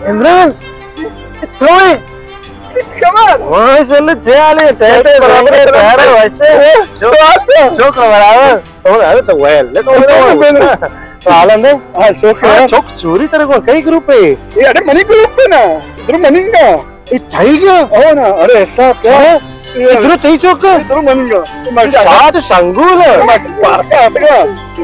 عمران، تو ئے؟ کچھ خبر؟ ماشاءاللہ، چے حال اے؟ ٹھیک ہے، برابر ہے، برابر ہے، ویسے۔ شکر، شکر، برابر۔ تو ارے تو ویل، تو تو حالا دے۔ ہاں، شکر۔ ہاں، چوک چوری ترے کو، کئی گروپ اے؟ اے اڑے منی گروپ اے نا، درو منی گا۔ اے تھئی گا؟ او نا، اڑے ایسا کیا؟ ہاں؟ اے درو تئی چوک؟ اے درو منی گا۔ شاد شنگول۔ پارکا اتگا۔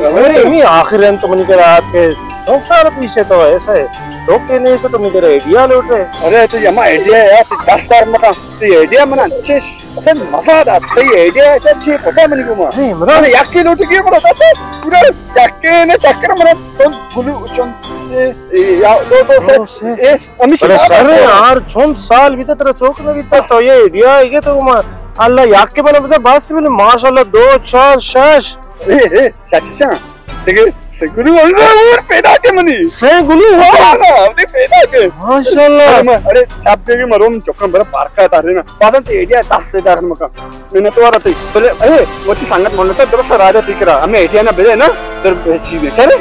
ارے، امی آخر ہم تو منی کرا آتکے، چون سال پیچھے تو ایسا ہے۔ چوک کے نہیں سے تو منی کرا آئیڈیا لوٹے۔ ارے، تو یہ ہما آئیڈیا ہے یار، تو دس بار مکا، تو یہ آئیڈیا منا اچھے اصل مزہ دات، تئی آئیڈیا اچھا چی پتہ منی گوما۔ ارے عمران۔ من یکی لوٹی گیا، من تو پورا یکی نے چکر من تو گلو چون، اے، اے، یا دو دو سے، دو سے۔ اے، ہمیشہ ارے یاد سر آتا ہے۔ یار، چون سال بیتا ترا چوک نہ بیتا، تو یہ آئیڈیا ہے کہ تو ما اللہ یکی بنا بتا، بس بل ماشاءاللہ دو، چار، شش۔ اے، اے، شش، شش۔ دیکھے، سنگلو اور پیدا کے منی۔ سنگلو؟ ہاں، نا، اپنی پیدا کے۔ ماشاءاللہ۔ ارے، ما، ارے، چاپ دے کے مرو، من چکم برا پارکا تارے نا۔ بازن تے ایڈیا دس سے دار مکا۔ میں نہ تو آ رہا تھی۔ بلے، اے، وہ تی سنگت مونتا درست راجا تی کرا۔ ہمیں ایڈیا نہ بلے نا، در چیز ہے، چلے؟